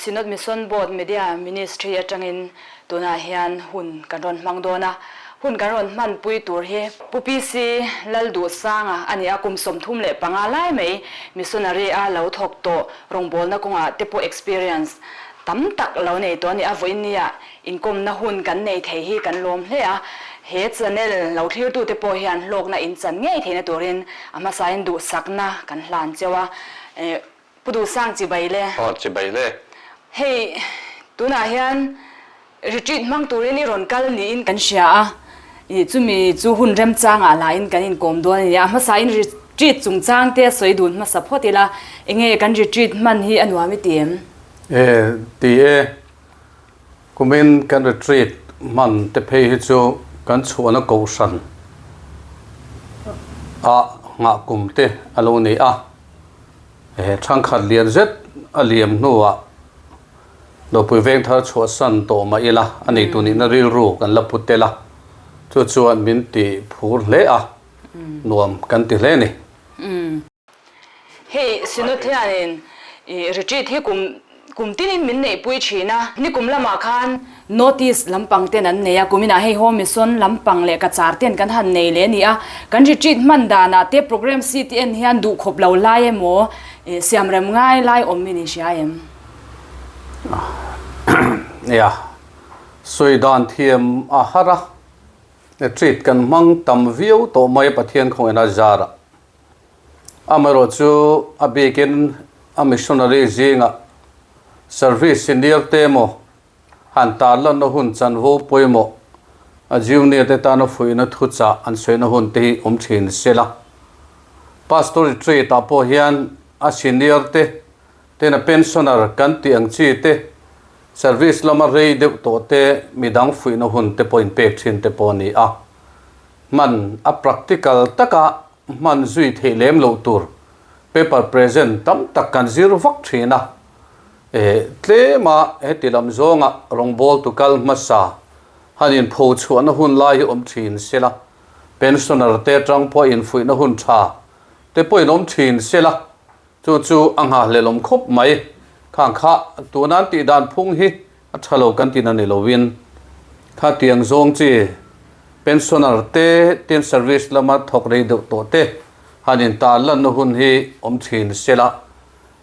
Synod Mission Board Media Ministry atangin tunah hian hun kan rawn hmang dawn a. Hun kan rawn hmanpui tur hi Pu PC Lalduhsanga a ni a, kum 35 lai mai missionary a lo thawk tawh rawngbawlna kawngah te pawh experience tam tak lo nei tawh a ni a, vawiin nia inkawmna hun kan nei thei hi kan lawm hle a, he channel lo thlirtute pawh hian hlawkna in chan ngei theihna turin a hmasain duhsakna kan hlan cheu a. Pu Duhsang chibai le. Aw chibai le. Hei tunah hian retreat hmang turin i rawn kal niin kan hria a, ih chumi chu hun remchangah lahin kan inkawm dawn a ni a, hmasain retreat chungchang te sawi dun hmasa phawt ila, enge kan retreat hman hi a nuam i ti em? E ti e, kumin kan retreat hman te phei hi chu kan chhuahna kohhran ah nghah kum te a lo ni a. He thangkhat lian zet a liam hnuah Dawpui Vengthar chhuahsan tawh mah ila a neitu nihna rilru kan la put tel a, chu chuan min ti phur hle a, nuam kan ti hle a ni. Hei Synod hianin i retreat hi kum Kum tinin min neihpui thin a. Nikum lamah khan North East lampang ten an nei a, kuminah hei Home Mission lampang leh Cachar ten kan han nei leh a ni a. Kan retreat hman danah te program seat i en hian duhkhawp lo lai emaw siamrem ngai lai awm in i hria em? Nia, sawi dan thiam a har a, retreat kan hmang tam viau tawh mai Pathian khawngaihna zarah. Amaherawh chu a bikin a missionary zingah service senior te emaw han tarlanna hun chanvo pawimawh a junior te tana fuihna thuchah an sawina hun te hi awm thin se la. Pastor retreat ah pawh hian a senior te tena pensioner kan tih ang chi te service lama rei deuh tawh te midang fuihna hun te pawh inpek thin te pawh a ni a. Hman a practical taka hman zui theih lem loh tur paper present tam tak kan zir vak thin a, eh tlema heti lam zawnga rawngbawltu kal hmasa han inpho chhuahna hun lai hi awm thin sela, pensioner te atang pawh infuihna hun tha te pawhin awm thin sela, chu chu a nghahhlelawm khawp mai. Khang kha tuna an tih dan phung hi A tha lo kan tin a ni lovin khatiang zawng chi pensioner te tin service lama thawk rei deuh tawh te han intan lanna hun hi awm thin se la,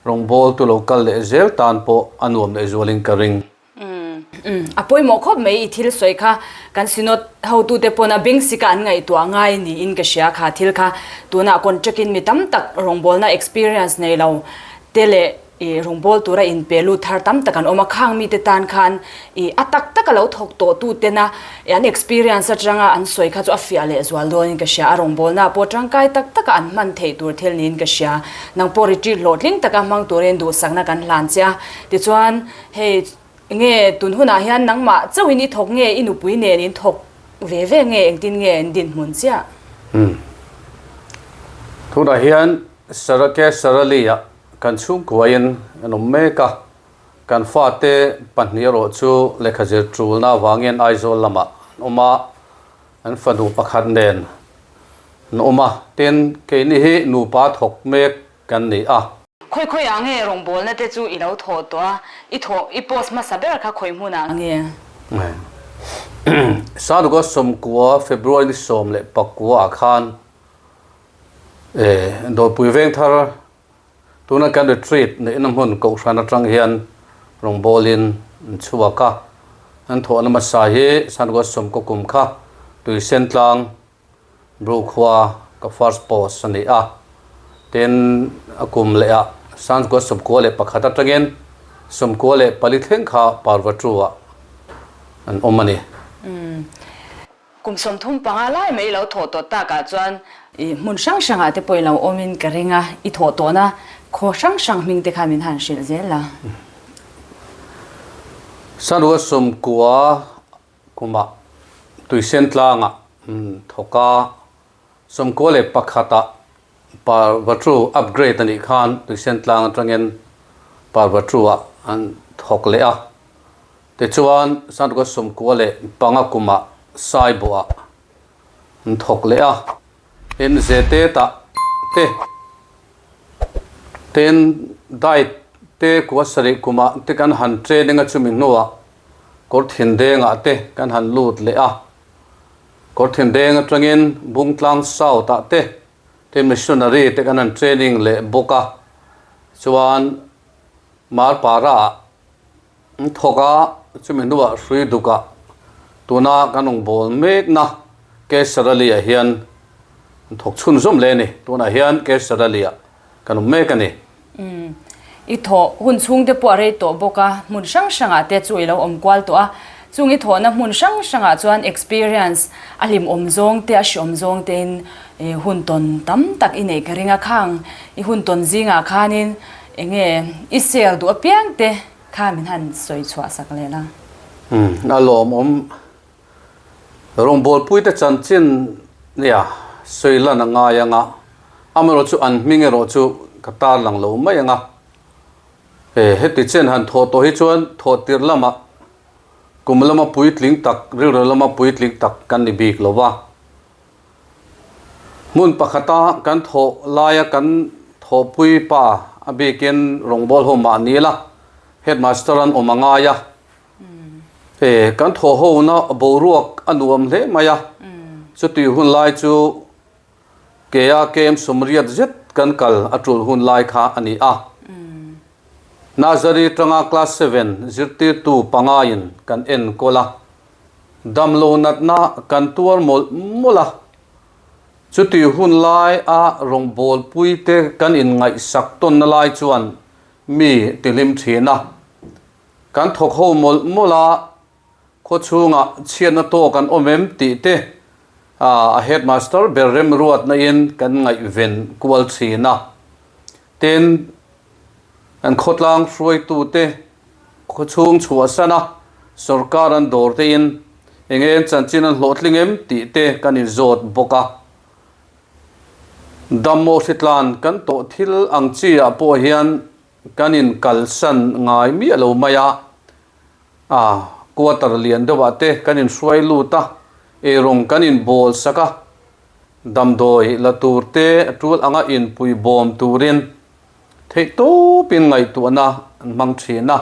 rawngbawltu lo kal leh zel tan pawh a nuam leh zualin ka ring. Umm a pawimawh khawp mai i thil sawi kha kan synod hotute pawn a beng sika an ngaihtuah ngai niin ka hria kha thil kha tunah contract in mi tam tak rawngbawlna experience nei lo te leh I rawngbâwl tura inpe lut thar tam tak an awm a, khang mite tan khan i a tak taka lo thawk tawh tutena i an experience atanga an sawi kha chu a fiah leh zual dawnin ka hria. A rawngbâwlna pawh tangkai tak taka an hman theih tur thil niin ka hria. Nang pawh retreat hlawhtling taka hmang turin duhsakna kan hlan che a. Tichuan, hei nge tun hunah hian nangmah chauhin i thawk nge i nupui nen in thawk ve ve nge engtin nge an dinhmun chiah? Umm. Tunah hian Sarake Sarali-ah Kan chhungkuain an awm mek a, kan fate pahnih erawh chu lehkha zir tulna avangin Aizawl lamah an awm a, an fanu pakhat nen an awm a, tin keini hi nupa thawk mek kan ni a. Khawi khawi ah nge rawngbawlna te chu i lo thawh tawh a, i thawh i post hmasa ber kha khawi hmunah nge? Saduka sawmkua February ni 19 ah khan Dawrpui Vengthar Tuna kan retreat neihna hmun Kohhran atang hian rawngbawlin an chhuak a, an thawhna hmasa hi Sanruat Sawmkaw kum kha Tuisen tlang Bru khua ka first post a ni a, tin a kum leh ah Sanruat 91 atangin 94 thleng kha Parvatu ah an awm a ni. Kum 35 lai mai lo thawh tawh takah chuan. I hmun hrang hrangah te pawh i lo awmin ka ring a, i thawh tawhna khaw hrang hrang hming te kha min han hrilh zel a. Sanua 90 kumah Tuisen tlangah thawk a, 91 ah Parvatru upgrade a nih khan Tuisen tlang atangin Parvatru ah an thawk leh a. Tichuan, Santuka 95 kumah Saibuah an thawk leh a, NZT tah te ten diet Te kua sarih kumah te kan han training a chumi hnuah Kawrthindengah te kan han lut leh a. Kawrthindeng atangin Bungtlang South ah te te missionary te kan han training leh bawk a. Chuan Marpara ah an thawk a, chumi hnuah Hruiduk ah tuna kan rawn bawl mekna Kesarali ah hian an thawk chhunzawm leh a ni. Tunah hian Kesarali ah kan awm mek a ni. Umm. I thawh hun chhung te pawh a rei tawh bawk a, hmun hrang hrangah te chu i lo awm kual tawh a. Chung i thawhna hmun hrang hrangah chuan experience a hlimawm zawng te a hriawm zawng tein hun tawn tam tak i neih ka ring a. Khang i hun tawn zingah khanin eng nge i share duh apiang te kha min han sawi chhuah sak leh la. Umm. A lawmawm Rawngbawlpuite chanchin nia sawi lan a ngai ang a, amaherawh chu an hming erawh chu ka tarlang lo mai ang a. He heti chen han thawh tawh hi chuan thawh tirh lamah kum lama puitling tak, rilru lama puitling tak kan ni bik lo va. Hmun pakhata kan thawh laia kan thawhpui pa a bikin rawngbâwl ho mahni la headmaster an awm a ngai a. E, kan thawh hona boruak a nuam hle mai a, chutih hun lai chu kea kem sawmriat zet kan kal a tul hun lai kha a ni a. Nursery tanga class seven zirtirtu pangaiin kan enkawl a, damlo natna kan tuar mawlh mawlh a, chutih hun lai a rawngbawlpuite kan inngaihsak tawnna lai chuan mi tihlim thin a. Kan thawk ho mawlh mawlh a, khaw chhungah chhiatna tawk an awm em tih te a headmaster ber remruatna in kan ngaihven kual thin a. Tin, kan khawtlang hruaitute khaw chhung chhuahsan a, sorkar an dawr te in eng eng chanchin an hlawhtling em tih te kan inzawt bawk a. Dammaw hritlan kan tawh thil ang chi ah pawh hian Kan in kalsan ngai miah lo mai a, a quarter lian deuh ah te kan in hruai lut a, eirawng kan in bawl sak a, damdawi la tur te tul anga inpui bawm turin theih tawpin ngaihtuahna an hmang thin a.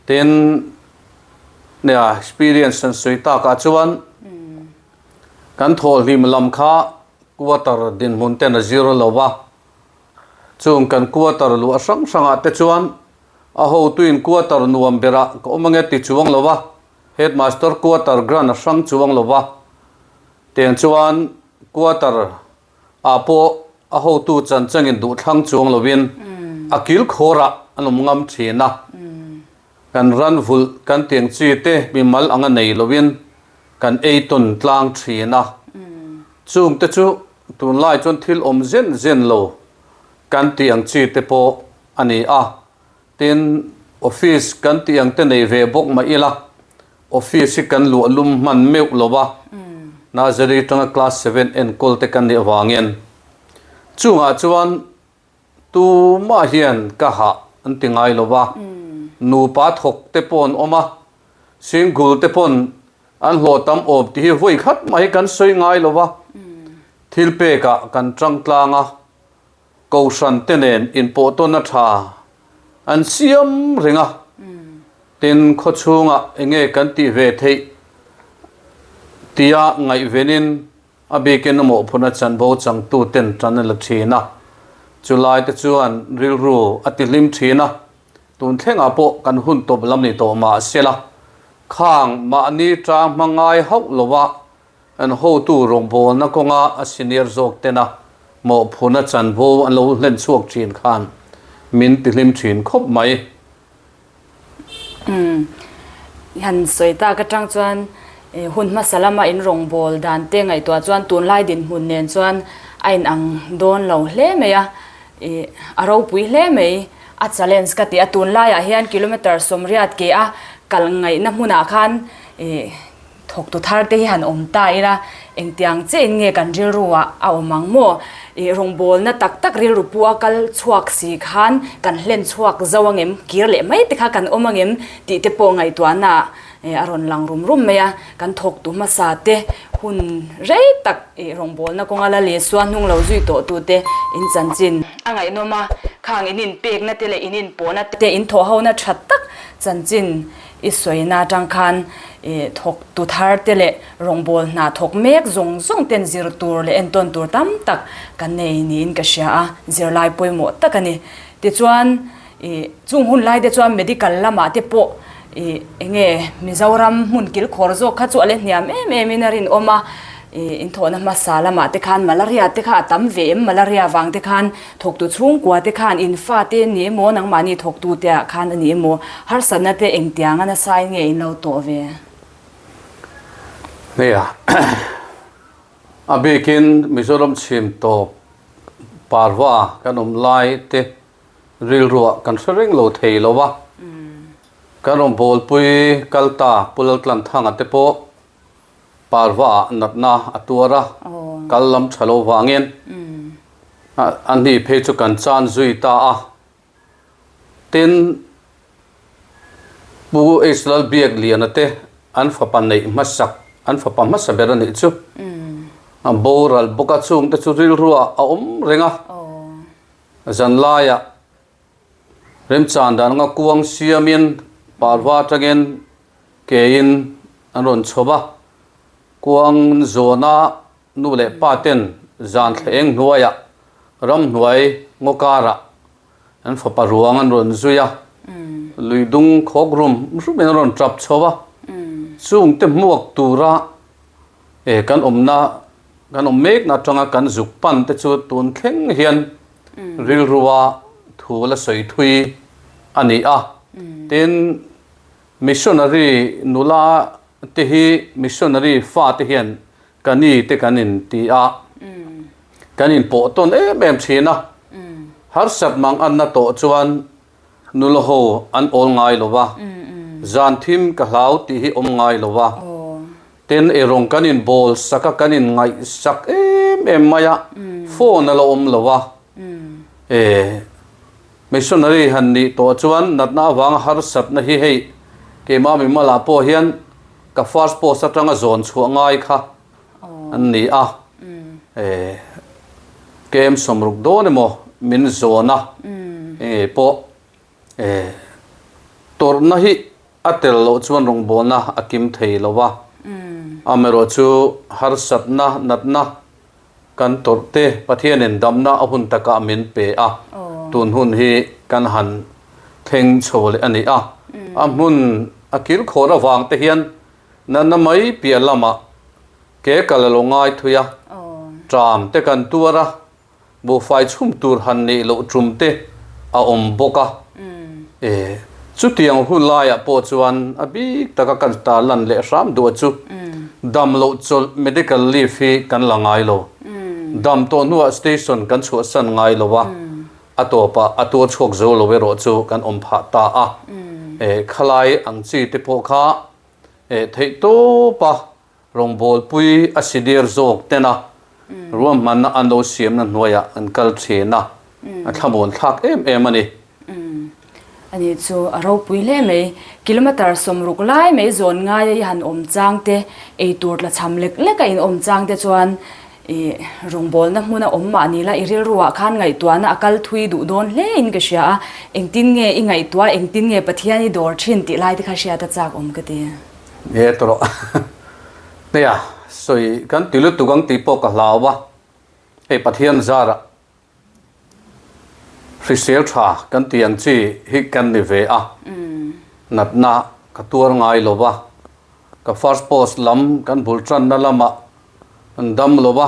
Tin, nia experience an sawi takah chuan kan thawhhlim lam kha quarter dinhmun ten a zir lo a. Chung kan quarter luah hrang hrangah te chuan a hotuin quarter nuam berah ka awm ange ti chuang lo a, headmaster quarter grant a hrang chuang lo a, tiang chuan quarter ah pawh a hotu chan changin duh thlang chuang lovin a kil khawrah an awm ngam thin a, kan ran vulh kan tiang chi te mimal anga nei lovin kan ei tawn tlang thin a, chung te chu Tunlai chuan thil awm zen zen lo kan tih ang chi te pawh a ni a, tin office kan tih ang te nei ve bawk mah ila office hi kan luah lum hman meuh lo va, nursery atanga class seven enkawl te kan nih avangin chungah chuan Tumah hian ka hah an ti ngai lo va, nupa thawk te pawh an awm a, single te pawn an hlawh tam awm tih hi vawi khat mah hi kan sawi ngai lo va, thil pekah kan tang tlang a, kohhran te nen inpawh tawn a tha an siam reng a, tin khawchhungah enge kan tih ve theih tia ngaihvenin A bikin a mawhphurhna chanvo changtu ten tan a la thin a, chulai te chuan rilru a ti hlim thin a, tun thlengah pawh kan hun tawp lam ni tawh mah sela, khang mahni tang hma ngai hauh lova an hotu rawngbawlna kawnga a senior zawk tena mawhphurhna chanvo an lo hlen chhuak thin khan min ti hlim thin khawp mai. Umm han sawi tak atang chuan hun hmasa lama in rawngbâwl dan te ngaihtuah chuan tunlai dinhmun nen chuan a in ang dawn lo hle mai a, ih a ropui hle mai a challenge ka ti a, tunlaiah hian kilometre sawmriat ke a kal ngaihna hmunah khan ih Thawktu thar te hi han awm ta ila, engtiang chiahin nge kan rilru ah a awm ang maw? Ih rawngbawlna tak tak rilru pu a kal chhuak si khan kan hlen chhuak zo angem, kir leh mai te kha kan awm angem tih te pawh ngaihtuahna ah a rawn lang rum rum mai a. Kan thawktu hmasa te hun rei tak ih rawngbawlna kawnga la leh suan hnung lo zui tawh tu te in chanchin a ngaihnawm a. Khang in inpekna te leh in inpawhna te in thawhhona tha tak chanchin i sawina atang khan i thawktu thar te leh rawngbâwl hna thawk mek zawng zawng ten zir tur leh entawn tur tam tak kan nei niin ka hria a, zirlai pawimawh tak a ni. Tichuan i chung hun lai te chuan medical lamah te pawh i enge Mizoram hmun kilkhawr zawk kha chu a la hniam em em in a rinawm a, i inthawhna hmasa lamah te khan malaria te kha a tam ve em malaria vang te khan Thawktu chhungkua te khan in fate ni emaw nangmahni thawktu te ah khan a ni emaw harsatna te engtiang a nasa in nge in lo tawh ve? Nia, a bikin Mizoram chhim tawp parva kan awm lai te rilruah kan hre reng lo thei lo a, kan rawn bawlpui kal ta Pu Laltlanthanga te pawh Parva ah natna a tuar a, kal lam tha lo vangin a hni phei chu kan chan zui ta a. Tin, Pu H Lalbiakliana te an fapa neih hmasak, an fapa hmasa ber a nih chu a boral bawk a, chungte chu rilruah a awm reng a, zanlaiah Remchan dan anga kuang siamin parva atangin kein an rawn chho a, kuang zawna nu leh pa ten zan thla eng hnuaiah ramhnuai ngaw karah an fapa ruang an rawn zui a, lui dung khawk rum rumin an rawn tap chho a, chungte hmuak tura eh kan awmna kan awm mekna atanga kan zuk pan te chu tun thleng hian rilrua thu la sawi thui a ni a. Tin, missionary nula te hi missionary fa te hian ka ni te kan in ti a, kan in pawh tawn em em thin a. Harsat mang anna tawh chuan Nula ho an awl ngai lo va, zan thim ka hlau tih hi awm ngai lo va. Tin, eirawng kan in bawl sak a, kan in ngaih sak em em mai a, phone a la awm lo a. E, missionary han nih tawh chuan natna avanga harsatna hi hei keimah mimalah pawh hian ka first post atanga zawn chhuah ngai kha an ni a, e, kem sawmruk dawn emaw min zawn a, engei pawh e, tawrhna hi a tel loh chuan rawngbawlna a kim thei lo a, amaherawh chu harsatna, natna kan tawrh te Pathianin damna a hun takah min pe a, tun hun hi kan han thleng chho leh a ni a, a hmun a kilkhawr avang te hian Natna mai piah lamah ke kal a lo ngai thui a, ṭam te kan tuar a, buhfai chhum tur han neih loh ṭum te a awm bawk a. E, chutiang hun laiah pawh chuan a bik taka kan tar lan leh hram duh a chu dam loh chawlh medical leave hi kan la ngai lo. Dam tawh hnuah station kan chhuahsan ngai lo a, a tawpah a tuar chhuak zo lo erawh chu kan awm phah ta a. E, khalai ang chi te pawh kha Eh theih tawp a, rawngbawlpui a senior zawk tena ruahmanna an lo siamna hnuaiah an kal thin a, a thlamuan thlak em em a ni. Ani chu a ropui hle mai. Kilometre 60 lai mai zawn ngaia i han awm chang te, eitur tlachham lek leka in awm chang te chuan I rawngbawlna hmuna awm mah ni la, i rilruah khan ngaihtuahna a kal thui duh dawn hle in ka hria a, engtin nge i ngaihtuah, engtin nge Pathian i dawr thin tih lai te kha hriat a chak awm ka ti. Nge tawh Nia, sawi kan ti lutuk ang tih pawh ka hlau a, hei Pathian zarah Hrisel tha kan tih ang chi hi kan ni ve a, natna ka tuar ngai lo va, ka first post lam kan bul tanna lamah an dam lo va,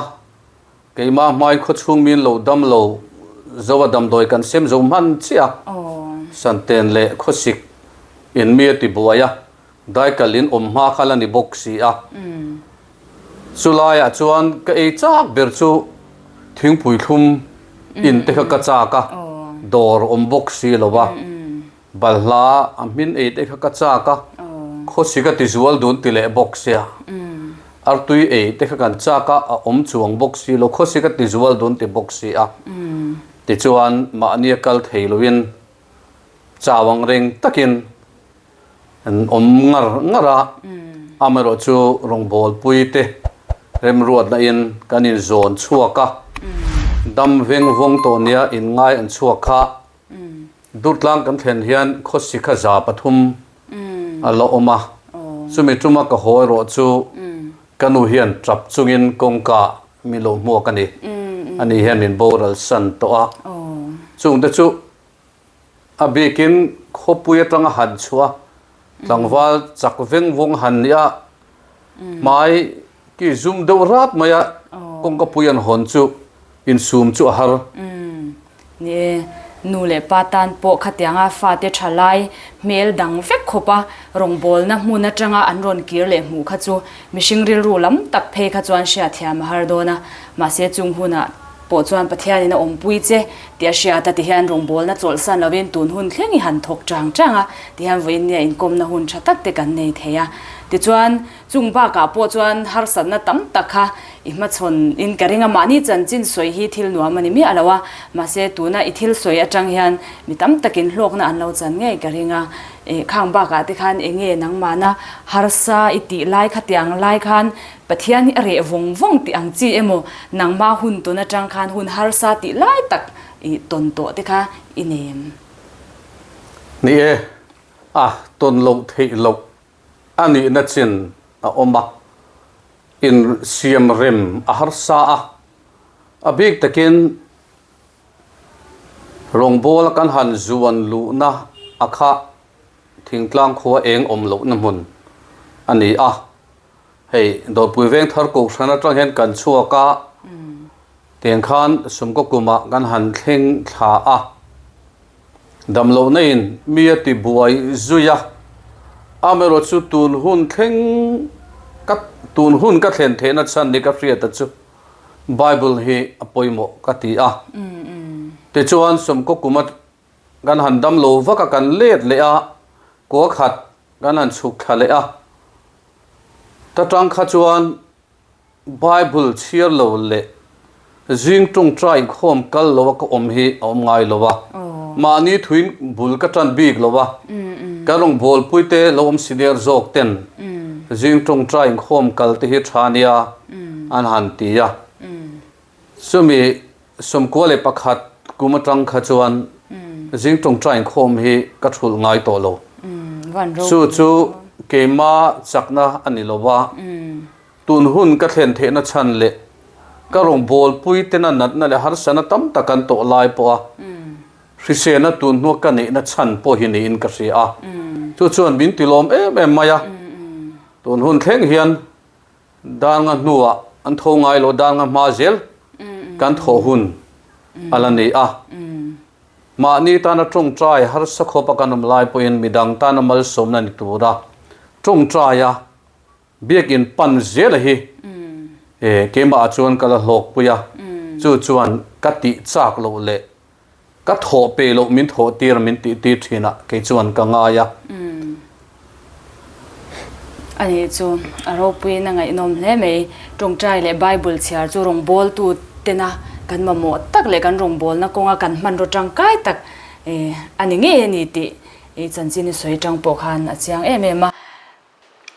keimah hmai khawchhung min lo dam lo zo a damdawi kan sem zo hman chiah a, santen leh khawsik in mi a ti buai a, Daikal in awm hma kha la ni bawk si a. Chu laiah chuan ka ei chak ber chu thingpui thlum in te kha ka chak a, dawr awm bawk si lo va, balhla a hmin ei te kha ka chak a, khawsi ka ti zual dun ti leh bawk sia, artui ei te kha kan chak a, a awm chuang bawk si lo, khawsi ka ti zual dun ti bawk si a. Tichuan mahnia kal thei loin chau ang reng takin An awm ngar ngar a, amaherawh chu rawngbawlpui te remruatna in kan in zawn chhuak a, dam veng vawng tawh nia in ngai an chhuak kha. Durtlang kan thlen hian khawsikha 300 a la awm a, chumi tuma ka haw erawh chu ka nu hian tap chungin kawngka min lo hmuak a ni. Ani hian min boral san tawh a, chungte chu A bikin khawpui atanga han chhuah a, tlangval chak veng vawng han nih a, hmai ki zum deuh rat mai a, kawngka pui an hawn chu insum chu a har. Ni e, nu leh pa tan pawh khatianga fate tha lai hmel dang vek khawp a, rawngbawlna hmun atanga an rawn kir leh hmuh kha chu mihring rilru lam tak phei kha chuan hriatthiam a har dawn a, mahse chung hunah Pawh chuan Pathianin a awmpui che tih a hriat a, tihian rawngbawlna chawlhsan lovin tun hun thleng i han thawk chang chang a, tihian vawiin nia inkawmna hun tha tak te kan nei thei a. Tichuan, chung bakah pawh chuan harsatna tam tak kha i hmachhawn in ka ring a, mahni chanchin sawi hi thil nuam a ni miah lo a, mahse tuna i thil sawi atang hian mi tam takin hlawkna an lo chan ngei ka ring a. Eh, khang bakah te khan eng nge nangmahna harsa i tih lai khatiang lai khan Pathian hi a reh vawng vawng tih ang chi emaw, nangmah hun tawn atang khan hun harsa tih lai tak i tawn tawh te kha i nei em? Ni e, a tawn loh theih loh a nihna chin a awm a, in siam rem a harsa a, a bik takin rawngbawla kan han zuan luhna a kha thingtlang khua eng awm lohna hmun a ni a. Hei Dawrpui Vengthar Kohhran atang hian kan chhuak a, tiang khan Sumkaw kumah kan han thleng thla a, damlohna in mi a ti buai zui a, amaherawh chu tun hun thleng ka tun hun ka thlen theihna chhan ni ka hriat a chu Bible hi a pawimawh ka ti a, tichuan Sumkaw kuma kan han damlo vak a kan let leh a, kua khat Kan han chhuk thla leh a, ta tang kha chuan Bible chhiar lo leh zing tawngtai inkhawm kal lo a ka awm hi a awm ngai lo a, mahni thuin bul ka tan bik lo a, kan rawngbawlpui te lo awm senior zawk ten zing tawngtai inkhawm kal te hi tha nia an han ti a, chumi 91 kum atang kha chuan zing tawngtai inkhawm hi ka thulh ngai tawh lo. Chu chu keima chakna a ni lo va, tun hun ka thlen theihna chhan leh ka rawngbawlpui tena natna leh harsana tam tak an tawh lai pawha hrisena tun hnua ka neihna chhan pawh hi niin ka hria a. Chu chuan min tilawm em em mai a, tun hun thleng hian Danga hnuah an tho ngai lo, danga hma zel kan thawh hun a la ni a. Mahni tana tawngtai harsa khawpa kan awm lai pawhin midang tana malsawmna ni tura tawngtaia biakin pan zela hi keimah ah chuan ka la hlawkpui a, chu chuan ka tih chak loh leh Ka thawh pe loh min thawh tir min tih tir thin a, kei chuan ka ngai a. A nih chu, a ropuiin a ngaihnawm hle mai. Tawngtai leh Bible chhiar chu rawngbawltu tena kan mamawh tak leh kan rawngbawlna kawnga kan hmanraw tangkai tak a ni ngei a ni tih i chanchin i sawi tang pawh khan a chiang em em a.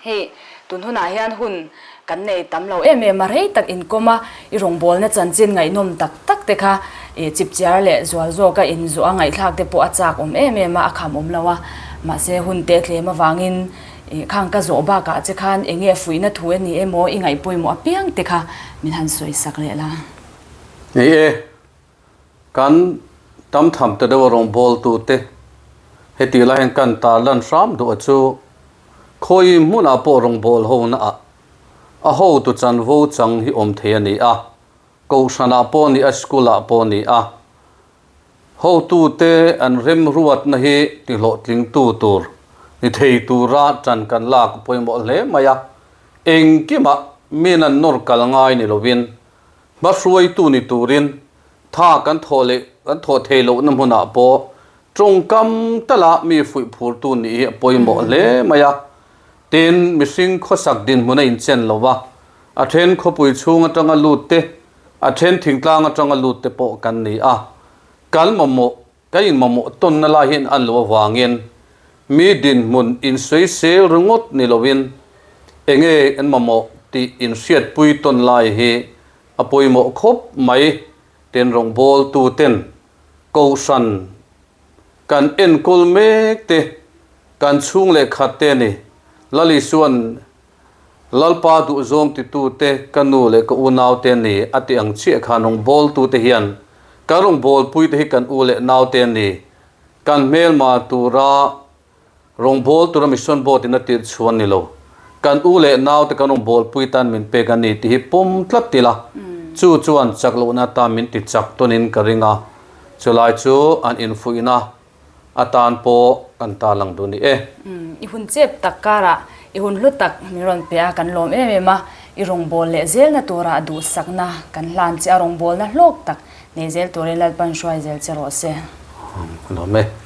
Hei, tun hunah hian hun kan nei tam lo em em a, rei tak inkawm a, i rawngbawlna chanchin ngaihnawm tak tak te kha i chipchiar leh zual zawka inzuah a ngaihthlak te pawh a chak awm em em a, a kham awm lo a. Mahse, hun te tlem avangin i khang ka zawh bakah che khan eng nge fuihna thu a ni emaw i ngaih pawimawh apiang te kha min han sawi sak leh la. Ni e, Kan tam tham ta deuh a rawngbawltute heti lai hian kan tarlan hram duh a chu khawi hmunah pawh rawngbâwl hona ah a hotu chanvo chang hi awm thei a ni a, kohhranah pawh a ni a, school ah pawh a ni a, hotute an remruatna hi tihlawhtlingtu tur ni thei tura ṭan kan lak a pawimawh hle mai a, engkimah min an nawr kal ngai ni lovin Hmahruaitu ni turin tha kan thawh leh kan thawh thei lohna hmunah pawh tawngkam tala mi fuih phurtu nih hi a pawimawh hle mai a. Tin, mihring khawsak dinhmun a inchen lo va, a then khawpui chhung atanga lut te, a then thingtlang atanga lut te pawh kan ni a. Kan mamawh Ka inmamawh tawnna lai hian an lo avangin mi dinhmun insawisel ringawt ni loin enge an mamawh tih inhriatpui tawn lai hi a pawimawh khawp mai. Ten rawngbawltu ten Kohhran. Kan enkawl mek te, kan chhung leh khat te a ni. Lal Isua'n Lalpa duhzawng titute ka nu leh ka unaute a ni a tih ang chiah khan rawngbawltute hian kan rawngbawlpuite hi kan u leh naute a ni. Kan hmelma tura Rawngbawl tura Mission Board in a tirh chhuan ni lo. Kan u leh naute kan rawngbawlpui tan min pek a ni tih hi pawm tlat ila, chu chuan chak lohna atan min ti chak tawnin ka ring a, chulai chu an infuihna atan pawh kan ta lang duh ni e. I hun chep tak karah i hun hlu tak min rawn pe a, kan lawm em em a, i rawngbâwl leh zelna turah duhsakna kan hlan che a, rawngbâwlna hlawk tak nei zel turin Lalpan hruai zel che rawh se. Lawm e.